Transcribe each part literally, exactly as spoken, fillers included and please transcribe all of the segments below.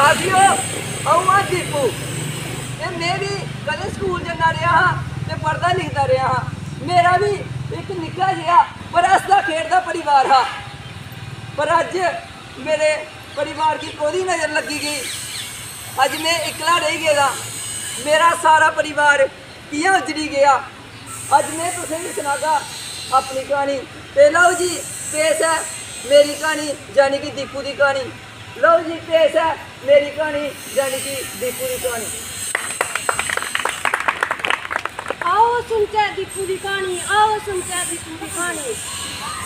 अभियो, अ'ऊं आं दीपू। ते में बी कदें स्कूल जन्ना रेहा हा ते पढ़दा लिखदा रेहा हा। मेरा बी इक निक्का जेहा पर हसदा खेढदा परिवार हा। पर अज्ज मेरे परिवार गी कोह्दी नजर लग्गी गेई? अज्ज में इक्कला रेही गेदा। मेरा सारा परिवार कि'यां उजड़ी गेआ? अज्ज में तुसें गी सनागा अपनी क्हानी। ते लओ जी, पेश ऐ मेरी क्हानी, यानी कि दीपू दी क्हानी। लओ जी, पेश ऐ मेरी क्हानी, यानी कि दीपू दी क्हानी। आओ सुनचै दीपू दी क्हानी, आओ सुनचै दीपू दी क्हानी।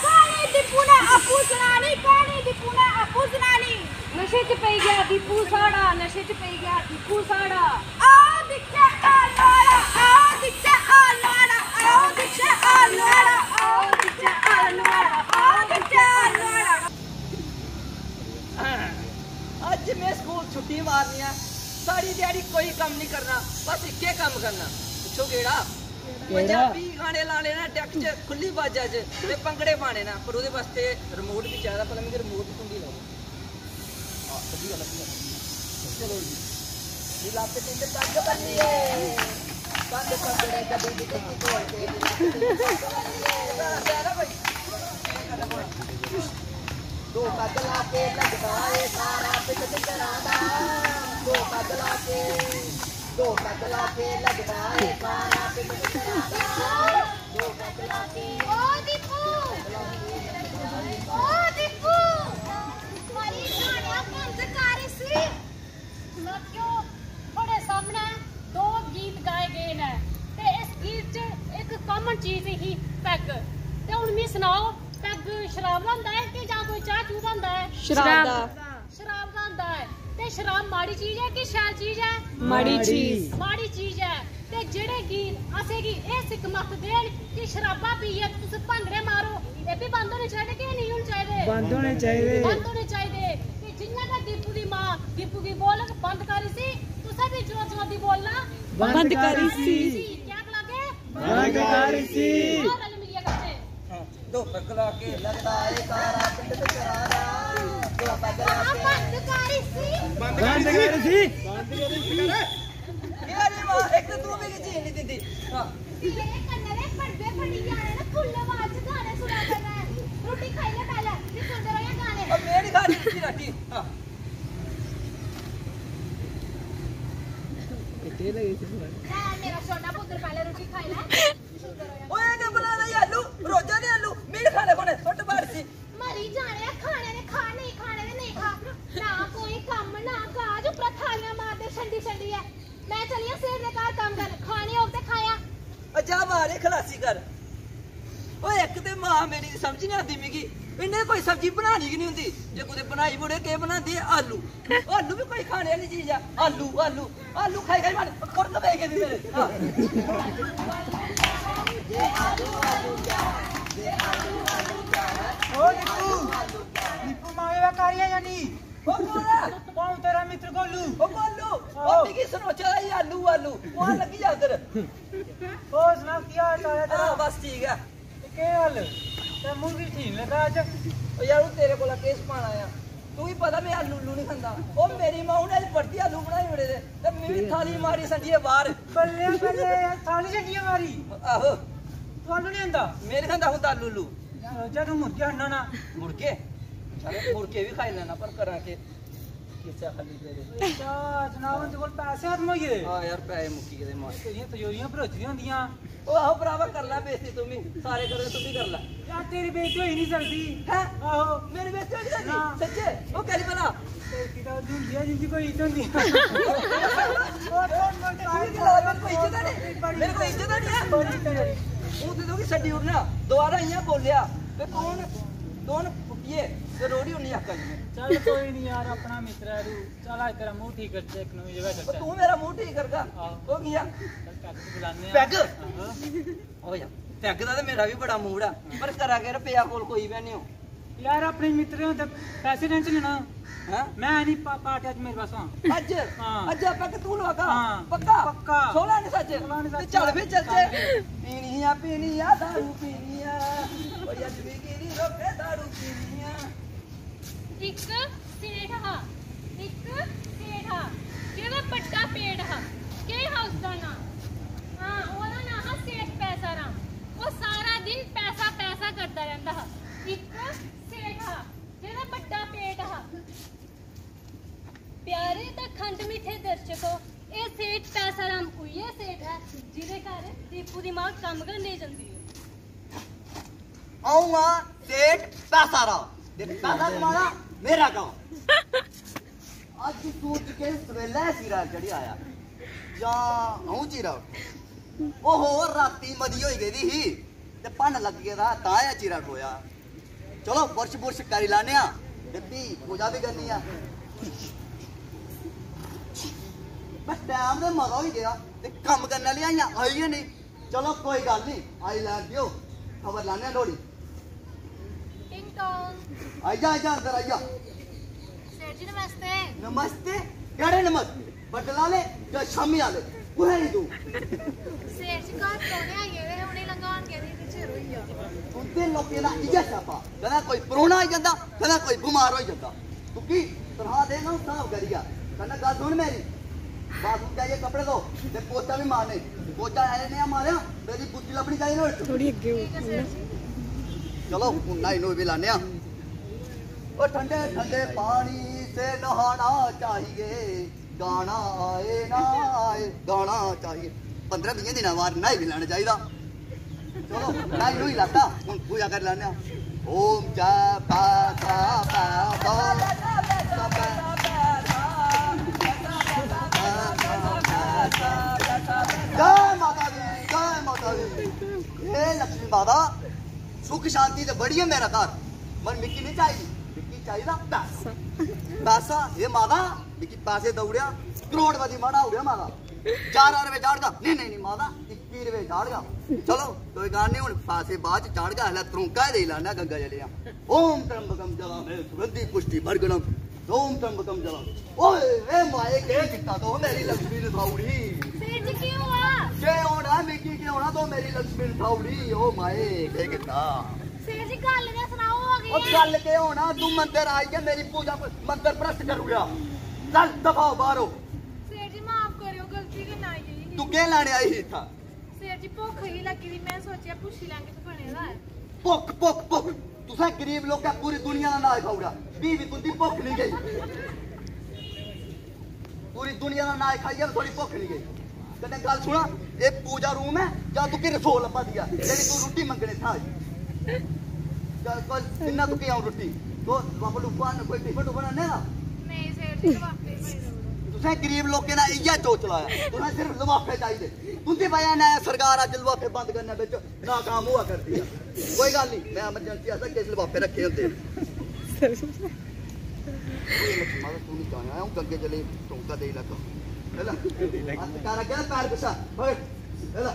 क्हानी दीपू ने आपूं सनानी, क्हानी दीपू ने आपूं सनानी। नशे च पेई गेआ दीपू साढ़ा, नशे च पेई गेआ दीपू साढ़ा। आओ दिक्खै आलू आड़ा, आओ दिक्खै आलू आड़ा, आओ दिक्खै आलू आड़ा, आओ दिक्खै आलू आड़ा, आओ दिक्खै आलू आड़ा। अज्ज में स्कूल छुट्टी मारनी ऐ, सारी ध्याड़ी कोई कम्म नहीं करना, बस इक्के कम्म करना। पुच्छो केह्ड़ा? केह्ड़ा? पंजाबी गाने लाने ना डेक च, खु'ल्ली बाजा च, ते भंगड़े पाने ना, पर ओह्दे बास्तै रिमोट बी चाहिदा। भला मिगी रिमोट ढूंढी लैओ। हां, लब्भी गेआ, लब्भी गेआ। चलो जी। नीला ते नीले पग्ग बन्नियै, बंद पगड़े गड्डी दी डिक्की खोल के, नीला ते नीले पग्ग बन्नियै। दो पगला के लगदा ए सारा पिंड पिंजरा दा। दो पगला के, दो पगला के लगदा ए सारा पिंड पिंजरा दा। दो पगला के। ओ दीपू, ओ दीपू, मारी गाने बंद कर इसी। लोकेओ, थुआढ़े सामनै दो गीत गाए गे न ते इस गीत च इक common चीज ही पैग। ते हून मी सनाओ, पैग शराब दा होंदा ऐ कि जां कोई चाह् चूह् दा होंदा ऐ? शराब दा। शराब दा होंदा ऐ। ते शराब माड़ी चीज ऐ कि शैल चीज ऐ? माड़ी चीज। माड़ी चीज ऐ। ते जेह्ड़े गीत असेंगी एह् सिक्ख मत्त देन कि शराबां पीयै तुस भांगड़े मारो, एह् बी बंद होने चाहिदे कि नेईं होने चाहिदे? बंद होने चाहिदे। बंद होने चाहिदे। ते जि'यां गै दीपू दी मां दीपू गी बोलग, "बंद कर इसी," तुसें बी जोर जोर दी बोलना, "बंद कर इसी।" क्या गलागे? बंद कर इसी। आओ रली मिलियै करचै। हां, दो पगला के लगदा ए सारा पिंड पिंजरा दा। दो पगला के। बंद कर इसी। बंद कर इसी। बंद कर इसी। मेरी मां, इक ते तू मिगी जीन नहीं दिंदी। हां। तेरे कन्नै दे पड़दे फटी जाने न, फुल्ल आवाज च गाने सुना करना ऐ। रुट्टी खाई ले पैह्लें, ते सुनदे र'वेआं गाने। ओ, में नहीं खानी रुट्टी राटी। हां। लै, मेरा सोना पुत्तर, पैह्लें रुट्टी खाई लै, सुनदे र'वेआं। ओए, एह् केह् बना दा ई आलू? रोजा दे आलू, में नहीं खाने खोने, सुट्ट बाहर इसी। मरी जाने आ, खाने ने खा, नेईं खाने ने नेईं खा। ना कोई कम्म, ना काज, उप्परा थालियां मारदे छंडी छंडियै। मैं चली आं सेठ दे घर कम्म करन, खानी होग ते खायां। ओ जा मारे खलासी कर। ओए इक ते मां मेरी दी समझ नहीं आंदी मिगी, इन्ने कोई सब्जी बनानी गै नहीं होंदी। जे कुतै बनाई बी ओड़े, केह् बनांदी ऐ? आलू। ओ आलू बी कोई खाने आह्ली चीज ऐ? आलू, आलू, आलू खाई खाई मारे कुर्क पेई गेदी मेरे। हां। ओ निप्पू, निप्पू मावे दा कार्य जानी। ओ कौन ऐ? कौन तेरा मित्र गोलू? ओ गोलू, ओ आहो। मिगी सनोचा दा ई आलू, आलू। ओ आ लग्गी जा उद्धर। ओ सना, केह् हाल चाल ऐ तेरा? हां, बस ठीक ऐ। ते केह् गल्ल? ते मूंह की ठीक लग्गा अज्ज? ओ यार, हून तेरे कोला केह् छपाना ऐ? तू ही पता, में आलू उल्लू नहीं खंदा। ओ मेरी मां ने अज्ज परतियै आलू बनाई ओड़े दे, ते में बी थाली मारी संडियै बाहर। बल्ले, बल्ले, थाली छंडियै मारी? आहो। तू आलू नहीं खंदा? में नहीं खंदा खुद आलू उल्लू। रोजा तू मुर्गे आह्नना ना। मुर्गे? चल, मुर्गे भी खाई लैना, पर करां केह्? किस्सा खाली तेरे। अच्छा, जनाब, उं'दे कोल पैसे खत्म होई गेदे? हां यार, पैसे मुक्की गेदे मां। तेरियां तजोरियां भरोची दियां होंदियां। ओ आहो भरावा, कर लै बेइज्जती तू भी, सारे करदे, तू भी कर लै। यार, तेरी बेइज्जती होई नहीं सकदी। हैं? आहो। मेरी बेइज्जती होई सकदी? ना। सच्चे? ओ करी भला। बेइज्जती तां उं'दी होंदी ऐ जिं'दी कोई इज्जत होंदी ऐ। ओ, ओ, ओ, मेरी कोई इज्जत है नहीं? मेरी कोई इज्जत है नहीं है? बड़ी इज्जत है। हूं ते तुगी छड्डी ओड़ना। दोबारा इ'यां बोलेआ ते कौन, कौन पुट्टिये ते रोड़ी उन्नी आका जी। चल कोई नहीं यार, अपना मित्र है तू। चल अज्ज तेरा मूड ठीक करचै, इक नमीं जगह ओ, चलचै। तू मेरा मूड ठीक करगा? आहो। हो गया? चल पैग ते बुलाने आं। पैग? आहो। ओ यार, पैग दा ते मेरा भी बड़ा मूड ऐ, पर करा के रपेआ कोल कोई भी नहीं हो। यार, अपने मित्तरें होंदे पैसे tension लेना। हैं? मैं नहीं पा-, पार्टी अज्ज मेरे पास हां। अज्ज? हां। अज्ज आप पैग तू लवागा? हां। पक्का? पक्का। सोलह ने सच? सोलह ने सच। ते चल फिर चलचे। पीनी आ, पीनी आ, दारू पीनी आ। ओ यार, जिंदगी नहीं रोके, दारू पीनी आ। इक सेठ हा, इक सेठ हा, जेह्दा बड्डा पेट हा। केह् हा उसदा नांऽ? हां, ओह्दा नांऽ हा सेठ पैसा राम। ओह् सारा दिन पैसा पैसा करदा रैंह्दा हा। इक सेठ हा, जेह्दा बड्डा पेट हा। प्यारे ते खंड मिट्ठे दर्शको, एह् सेठ पैसा राम उ'ऐ सेठ ऐ, जि'दे घर दीपू दी मां कम्म गै नेईं जंदी ऐ। अ'ऊं आं सेठ पैसा राम, ते पैसा कमाना मेरा कम्म। अज्ज सूरज किस सवेलै सिरा चढ़ी आया, जां अ'ऊं चिरा उट्ठा? ओहो, रातीं मती होई गेदी ही ते भन्न लग्गी गेदा, तां गै चिरा ठोआ। चलो, बुरश बुरश करी लैने आं ते फ्ही पूजा बी करनी ऐ। बस टैम ते मता होई गेआ ते कम्म करने आह्ली अजें आई गै नेईं। चलो, कोई गल्ल निं, आई लैन देओ, खबर लाने आं नुहाड़ी। टिंग टोंग। आई जा, आई जा, अंदर आई जा। सेठ जी, नमस्ते। नमस्ते? केह्ड़े नमस्ते? बड्डलै आह्ले जां शामीं आह्ले? कु'त्थै ही तूं? सेठ जी, घर परौह्ने आई गेदे हे, उ'नेंगी लंघान गेदे हे ते चिर होई गेआ। तुं'दे लोकें दा इ'यै स्यापा, कदें कोई परौह्ना आई जंदा, कदें कोई बमार होई जंदा। तुगी तनखाह् देगा अ'ऊं स्हाब करियै। कन्नै गल्ल सुन मेरी, बाथरूम जाइयै कपड़े धो ते पोचा बी मारने। पोचा ऐ नेहा मारेआ, मेरी बुद्धि लब्भनी चाहिदी नुहाड़े च। थोड़ी अग्गें हो। चलो, हून न्हाई न्हूई बी लैन्ने आं। ओ ठंडे ठंडे पानी से नहाना चाहिए, गाना आए ना आए, गाना चाहिए। पंदरां बीहें दिनें बाद न्हाई बी लैना चाहिदा। चलो, न्हाई न्हूई लैता, हून पूजा करी लैन्ने आं। ओम जय पैसा पैसा, जय माता दी, जय माता दी। हे लक्ष्मी माता, सुख शांति ते बड़ी ऐ मेरे घर, पर मिगी नहीं चाहिदी, मिगी चाहिदा पैसा। पैसा, हे माता, मिगी पैसे देई ओड़ेआ, करोड़पति माड़ा हो गया माता। ज्हारां रपेऽ चाढ़गा? नहीं, नहीं, नहीं माता, इक्की रपेऽ चाढ़गा। चलो, कोई गल्ल निं, हून पैसे बाद च चाढ़गा, इसलै त्रौंका गै देई लैन्ना गंगा जलेआ। ओम त्र्यंबकम जलामहे सुगंधि पुष्टि वर्धनम। ओम त्र्यंबकम जलामहे। ओए, ए माए, केह् कीता तूं? मेरी लक्ष्मी नसाई ओड़ी। सेठ जी, केह् होआ? केह् होना, मिगी केह् होना, तूं मेरी लक्ष्मी नसाई ओड़ी। ओ माए, केह् कीता? सेठ जी, गल्ल ते सनाओ, होआ केह्? ओ, गल्ल केह् होना, तूं मंदर आई गै मेरी पूजा प-, मंदर भ्रष्ट करी ओड़ेआ। चल, दफा हो बाह्र हो। सेठ जी, माफ करेओ, गलती कन्नै आई गेई ही। तूं केह् लैने आई ही इत्थै? सेठ जी, भुक्ख ही लग्गी दी, में सोचेआ पुच्छी लैंगे ते बने दा ऐ। भुक्ख, भुक्ख, भुक्ख। तुसें गरीब लोकें पूरी दुनिया दा नाज खाई ओड़ेआ, फ्ही बी तुं'दी भुक्ख निं गेई। पूरी दुनिया दा नाज खाइयै बी थुआढ़ी भुक्ख निं गेई। कन्नै गल्ल सुना, एह् पूजा रूम ऐ जां तुगी रसोऽ लब्भा दी ऐ, जेह्ड़ी तूं रुट्टी मंगने इत्थै आई? चल, चल, दिन्ना तुगी अ'ऊं रुट्टी। तूं लफाफा लुफा आह्न, कोई टिफन टुफन आह्ने दा? नेईं सेठ जी, लफाफे पई देई ओड़ो। तुसें गरीब लोकें दा इ'यै चो चलाया, तुसें सिर्फ लफाफे चाहिदे। तुं'दी बजह नै सरकार अज्ज लफाफे बंद करने बिच नाकाम होआ करदी ऐ। कोई गल्ल निं, में emergency आस्तै किश लफाफे रक्खे होंदे न। कोई लक्ष्मी माता, तूं निं जायां, अ'ऊं गंगे जलै त्रौंका देई लैगा। है ना? हत्थ कर अग्गें, पैर पिच्छें, मगर, है ना?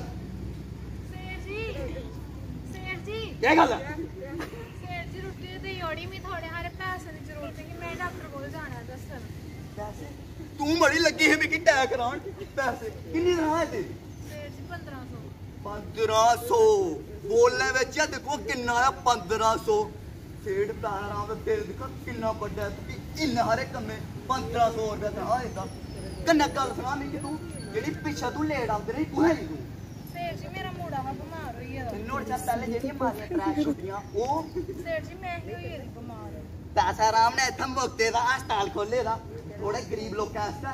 सेठ जी, सेठ जी। केह् गल्ल ऐ? सेठ जी, रुट्टी ते देई ओड़ी, मिगी थोह्ड़े हारे पैसे दी जरूरत ही, में डाक्टर कोल जाना ऐ दस्सन। पैसे? तूं बड़ी लग्गी ही मिगी attack करान। पैसे? किन्नी तनखाह् ऐ तेरी? सेठ जी, पंदरां सौ। पंदरां सौ? बोलने बिच गै दिक्खो किन्ना ऐ पंदरां सौ। सेठ पैसा राम दा दिल दिक्खो किन्ना बड्डा ऐ, तुगी इन्ने हारे कम्मे पंदरां सौ रपेआ तनखाह् दिंदा। कन्नै गल्ल सना मिगी तूं, जेह्ड़ी पिच्छें तूं late औंदे रेही, कु'त्थै ही तूं? सेठ जी, मेरा मुड़ा हा बमार होई गेदा। ते नुहाड़े शा पैह्लें जेह्ड़ियां मारियां त्रै छुट्टियां, ओह्? सेठ जी, में ही होई गेदी बमार। पैसा राम ने इत्थै मुफ्ते दा अस्पताल खोह्ल्ले दा, थोह्ड़े गरीब लोकें आस्तै।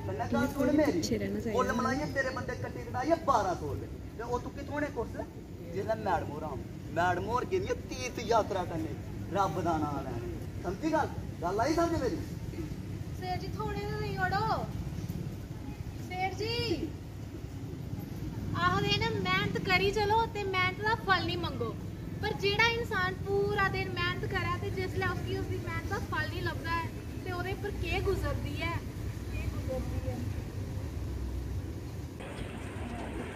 कन्नै गल्ल सुन मेरी, पिच्छे रैह्ना चाहिदा। कुल मलाइयै तेरे बंदे कट्टी कटाइयै बारां सौ रपेऽ। ते ओह् तुगी थ्होने कुसलै? जिसलै मैडम होर आन। मैडम होर गेदियां तीर्थ यात्रा करने, रब्ब दा नांऽ लैने। समझी गल्ल? गल्ल आई समझ मेरी? सेठ जी, थोह्ड़े ते देई ओड़ो। सेठ जी, आखदे न, मेह्नत करी चलो ते मेह्नत दा फल निं मंगो। पर जेह्ड़ा इंसान पूरा दिन मेह्नत करै ते जिसलै उसगी उसदी मेह्नत दा फल निं लभदा ऐ, ते ओह्दे पर केह् गुजरदी ऐ, केह् गुजरदी ऐ।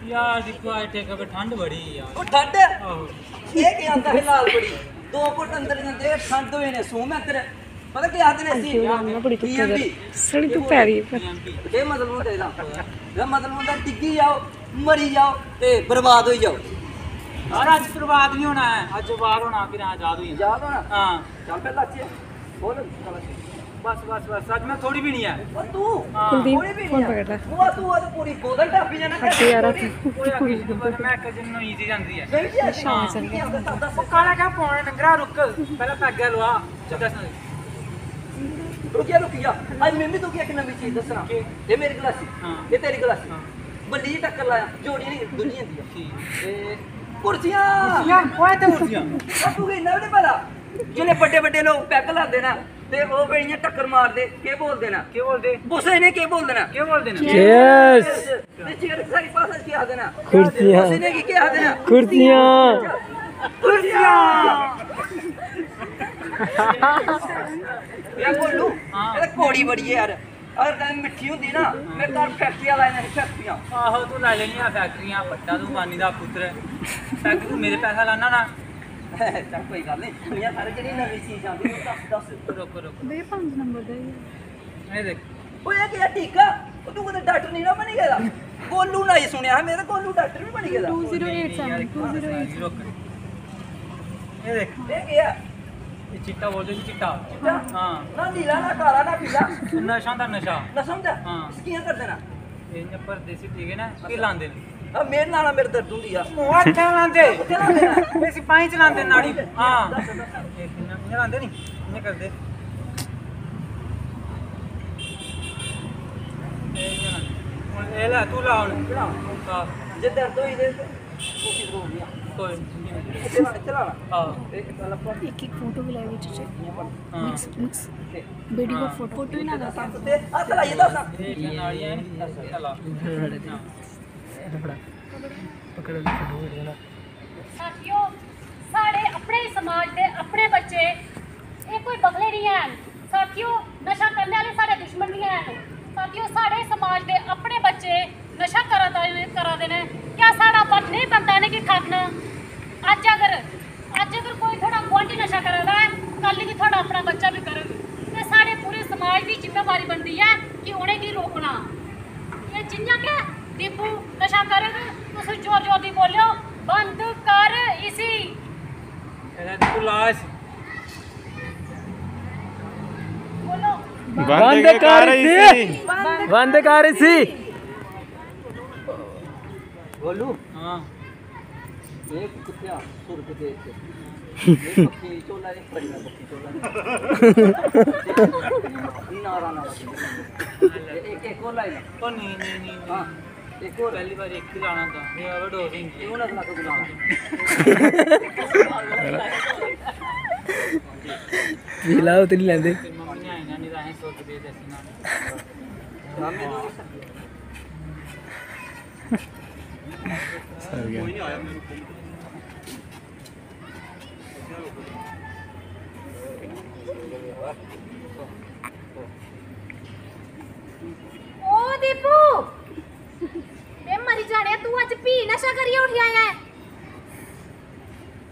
यार, दिक्खो, अज्ज ठेके पर ठंड बड़ी ऐ यार। ओह् ठंड? आहो। एह् केह् आंदा है लाल बड़ी? दो घुट्ट अंदर जंदे, ठंड होई ने, सूह में अंदर। पता केह् आखदे ने इसी? अंजू राम ना बड़ी धुप्पै च। B M B। सड़ी धुप्पै दी। B M B। केह् मतलब होंदा एह्दा? एह्दा मतलब होंदा डिग्गी जाओ, मरी जाओ ते बर्बाद होई जाओ। यार, अज्ज बर्बाद नहीं होना है, अज्ज बाहर होना, फिर आजाद होई जाना। आजाद होना? हाँ। चल फिर लाचे। बोल, चल लाचे। बस बस बस, अज्ज मैं थोड़ी भी नहीं है। और तू हाँ। कुलदीप, थोड़ी भी फोन नहीं है। पकड़ ले। वो तू, वो तो पूरी बोतल टापी जाना। हट यार। कोई आखी नहीं, पर मैं एक दिन नई चीज आंदी है। नई चीज आंदी है? हाँ। चल गया। वो काला क्या पाना, डंगरा, रुक, पहले पैग लवा। चल, दस मिनट। रुक जा, रुक जा। आज मैं भी तुगी एक नवी चीज दसना। के? ये मेरी गलासी, हाँ। ये तेरी गलासी। हाँ। बल्ली जी टक्कर लाया, जोड़ी नहीं, दुनिया दी। ठीक। ए, कुर्सियां। कुर्सियां? ओए ते कुर्सियां। और तू गई ना, पता? जिसले बड्डे बड्डे लोग पैग लांदे ना, ते ओह् फिर इ'यां टक्कर मारदे, केह् बोलदे ना? केह् बोलदे? बुसे ने केह् बोलदे ना? केह् बोलदे ना? Cheers। ते cheers साढ़ी भाशा च केह् आखदे ना? कुर्सियां। बुसे ने की केह् आखदे ना? कुर्सियां। कुर्सियां। यार गोलू, हाँ। ये कौड़ी बड़ी है यार। अगर कदें मिट्ठी होंदी ना, मेरे घर फैक्ट्रियां लाई देनियां, फैक्ट्रियां। आहो, तू लाई लेनियां फैक्ट्रियां, बड्डा तू अंबानी दा पुत्तर। फैक्ट्री तू मेरे पैसा लाना ना। चल कोई गल्ल नहीं, दुनिया सारे जेह्ड़ी नमीं चीज आंदी, ओह् दस, दस। रुक, रुक। भैया, पाँच नंबर दा ही है। ये देख। ओए, एह् केह् टीका? ओह् तू कुतै डाक्टर निं ना बनी गेदा? गोलू नाई सुनेआ हा में, गोलू डाक्टर बी बनी गेदा। Two zero eight seven, two zero eight। रुक। ये देख। एह् केह् ऐ? ये चिट्टा बोलदे जी, चिट्टा। चिट्टा? हाँ। ना नीला, ना काला, ना पीला। नशा होंदा, नशा। नशा होंदा? हाँ। इसी कि'यां करदे न? ये इ'यां भरदे इसी, ठीक है ना? फिर लांदे न। आ, मेरे नाल मेरे दर्द होंदी आ। ओह् हत्थें लांदे। कुत्थै लांदे न? इसी बाहीं च लांदे नाड़ी। हाँ। दस्स, दस्स। ये इ'यां, इ'यां लांदे नी, इ'यां करदे। ये इ'यां लांदे। हुन एह् लै, तू ला हुन। ला। हाँ। जे दर्द होई ते कोई नी। इत्थै ला, इत्थै ला। हाँ। एक, एक फोटो भी लाई बिच से। हाँ। Mix, mix. Video photo, photo ही ना दसा। ते हत्थ लाइयै दस। ये नाड़ियां है नी? हत्थ ला। पकड़, पकड़, पकड़। साथियो, साढ़े अपने समाज दे अपने बच्चे, एह् कोई बखले निं हैन। साथियो, नशा करने आह्ले साढ़े दुश्मन निं हैन। साथियो, साढ़े समाज दे अपने बच्चे नशा करा दे, करा दे न। क्या साढ़ा फर्ज नेईं बनदा इ'नेंगी ठाकना? अज्ज अगर, अज्ज अगर कोई थुआढ़ा गुआंढी नशा करा दा ऐ, कल गी थुआढ़ा अपना बच्चा बी करग। ते साढ़े पूरे समाज दी जिम्मेवारी बनदी ऐ कि उ'नेंगी रोकना। ते जि'यां गै दीपू नशा करग, तुस जोर जोर दी बोलेओ, "बंद कर इसी।" एह्दा दीपू ला इसी। बोलो। बंद कर इसी। बंद कर इसी। गोलू। हाँ। ये कुत्ते आ, सुर्ख दे। ये पक्की चोला, एक बड़ी पक्की चोला। नारा, नारा। ये एक, एक और लाइन। ओ नहीं, नहीं, नहीं, नहीं। हाँ, एक और। पहली बार एक ही लाना था। ये overdose ही नहीं। क्यों ना लाना था? पीला उतरी लेंदे। मम्मी ने आईना नहीं रहा है, सुर्ख दे जैसी ना। सर गया। ओ दीपू, में मरी जाने, तू अज्ज भी नशा करियै उठी आया ऐ।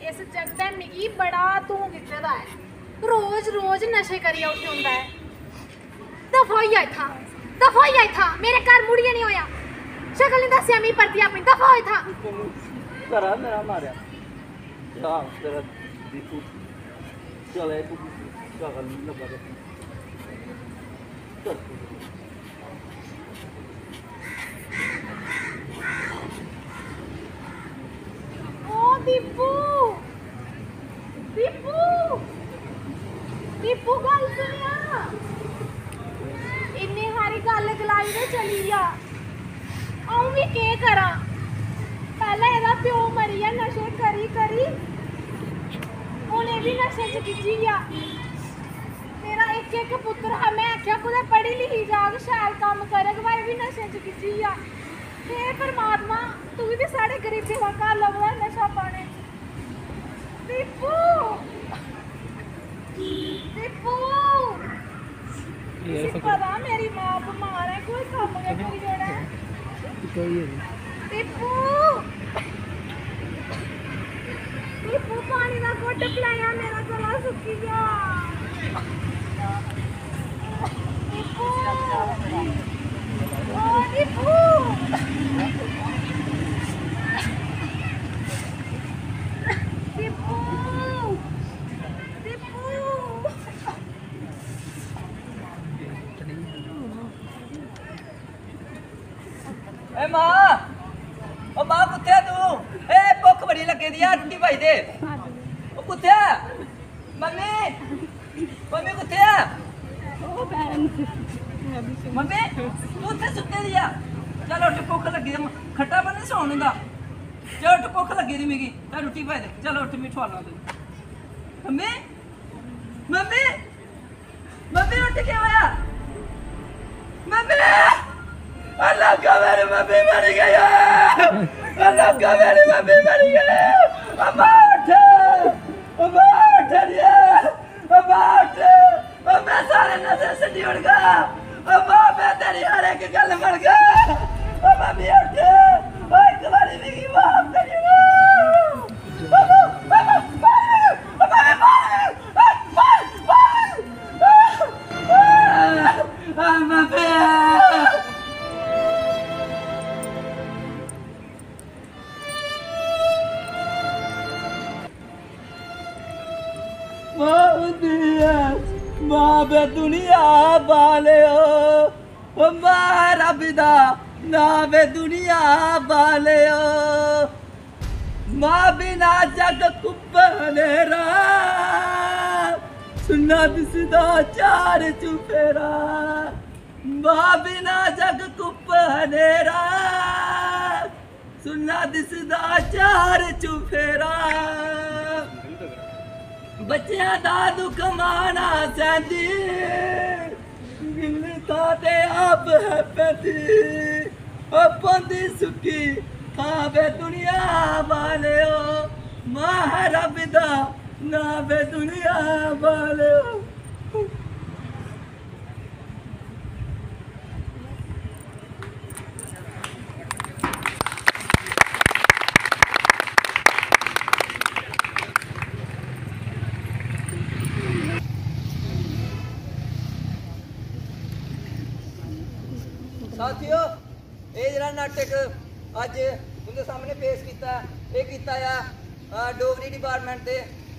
इस जगतै मिगी बड़ा तूं कीते दा ऐ, रोज रोज नशे करियै उठी औंदा ऐ। दफा होई जा इत्थां, दफा होई जा इत्थां, मेरे घर मुड़ियै निं होया। शकल निं दस्सेआ मिगी परतियै अपनी, दफा हो इत्थां। घरा मेरा मारेआ। जा तेरा दीपू। चल ए तू, शकल निं लब्भा दे। चल। ओ दीपू, दीपू, दीपू, गल्ल सुनेआ। इन्नी हारी गल्ल गलाई ते चली गेआ। अ'ऊं बी केह् करां? पैह्लें एह्दा प्यो मरी गेआ नशे करी करी, हून एह् बी नशे च गिज्झी गेआ। मेरा इक इक पुत्तर हा, में आखेआ कुतै पढ़ी लिखी जाग, शैल कम्म करग, भाई बी नशे च गिज्झी गेआ। हे परमात्मा, तुगी बी साढ़े गरीबें दा घर लभदा नशा पाने च। दीपू! दीपू! इसी पता मेरी मां बमार ऐ, कोई कम्म गै करी ओड़ै। दीपू! दीपू, पानी दा घुट्ट पलैयां, मेरा गला सुक्की गेआ। दीपू, ओ दीपू, दीपू, दीपू। ए मां, ओ मां, कुत्थै ऐ तू? ए, भुक्ख बड़ी लग्गी दी ऐ, रुट्टी पाई दे। ओ कुत्थै ऐ? मम्मी, मम्मी कुत्थै ऐ? मम्मी, तू उत्थै सुत्ती दी ऐ? चल उठ, भुक्ख लग्गी दी, खट्टा पर निं सौन होंदा। चल उठ, भुक्ख लग्गी दी मिगी, चल रुट्टी पाई दे। चल उठ, मैं ठुआलना तुगी। मम्मी, मम्मी, मम्मी, उठ, क्या होया? मम्मी! अल्लाह का मेरी मम्मी मर गई है। अल्लाह का मेरी मम्मी मर गई है। अम्मा, उठ। अम्मा, उठ रे। अम्मा, उठ। अम्मा, सारे नशे से जुड़ गया। अम्मा, मैं तेरी हर एक गल मर गया। अम्मा, भी उठ। ओ, एक बारी भी माफ करियो। अम्मा, अम्मा, अम्मा, अम्मा, अम्मा, अम्मा, अम्मा, अम्मा, मां होंदी ऐ, मां बे दुनिया वालेओ, ओ मां रब दा नां बे दुनिया वालेओ। मां बिना जग कुप्प हनेरा, सुन्ना दिसदा चार चुफेरा। मां बिना जग कुप्प हनेरा, सुन्ना दिसदा चार चुफेरा। बच्चेआं दा दुख मां ना सैंदी, गिल्ली थां ते आप है पैंदी। ओ पौंदी सुक्की थां बे दुनिया वालेओ, मां है रब दा नां बे दुनिया वालेओ। साथियो, एह् जेह्ड़ा नाटक अज्ज तुं'दे सामने पेश कीता ऐ, एह् कीता ऐ, अ, डोगरी डिपार्टमेंट दे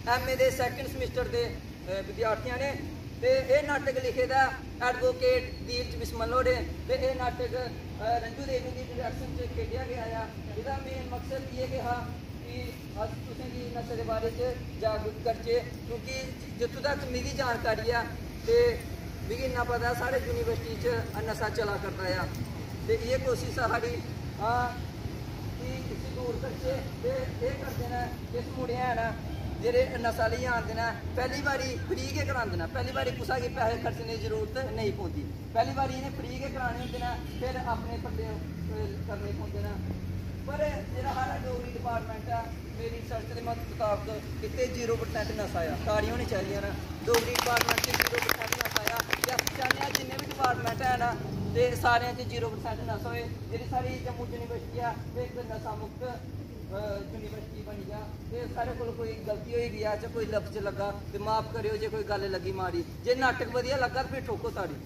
एमए दे सैकंड सेमेस्टर दे, अ, विद्यार्थियां ने। ते एह् नाटक लिखे दा ऐ एडवोकेट दीप बिस्मल होरें। ते एह् नाटक, अ, रंजू देवी दी डायरेक्शन च खेढेआ गेआ ऐ। एह्दा मेन मकसद इ'यै गै हा कि अस तुसें गी नशे दे बारे च जागरूक करचै, क्योंकि जित्थूं तक मिगी जानकारी ऐ ते मिगी इन्ना पता ऐ, साढ़े यूनिवर्सिटी च नशा चला करदा ऐ। ते इ'यै कोशिश ऐ साढ़ी, हां, कि इसी दूर करचै। ते एह् करदे न, किश मुड़े हैन जेह्ड़े नशा लेई आंदे न, पैह्ली बारी फ्री गै करांदे न, पैह्ली बारी कुसै गी पैसे खर्चने दी जरूरत नेईं पौंदी। पैह्ली बारी इ'नें फ्री गै कराने होंदे न, फिर अपने पल्ले, अ, करने पौंदे न। पर जेह्ड़ा साढ़ा डोगरी डिपार्टमेंट ऐ, मेरी रिसर्च दे मत-, मताबक इत्थै जीरो परसेंट नशा ऐ। ताड़ियां होनी चाहिदियां न। डोगरी डिपार्टमेंट च जीरो परसेंट नशा ऐ। ते अस चाह्न्ने आं जिन्ने बी डिपार्टमेंट हैन, ते सारें च जीरो परसेंट नशा होए। जेह्ड़ी साढ़ी जम्मू यूनिवर्सिटी ऐ, एह् इक नशा मुक्त, अ, यूनिवर्सिटी बनी जा। ते साढ़े कोल कोई गलती होई दी ऐ, जां कोई लफ्ज लग्गा, ते माफ करेओ जे कोई गल्ल लग्गी माड़ी। जे नाटक बधिया लग्गा, ते फ्ही ठोको ताड़ी।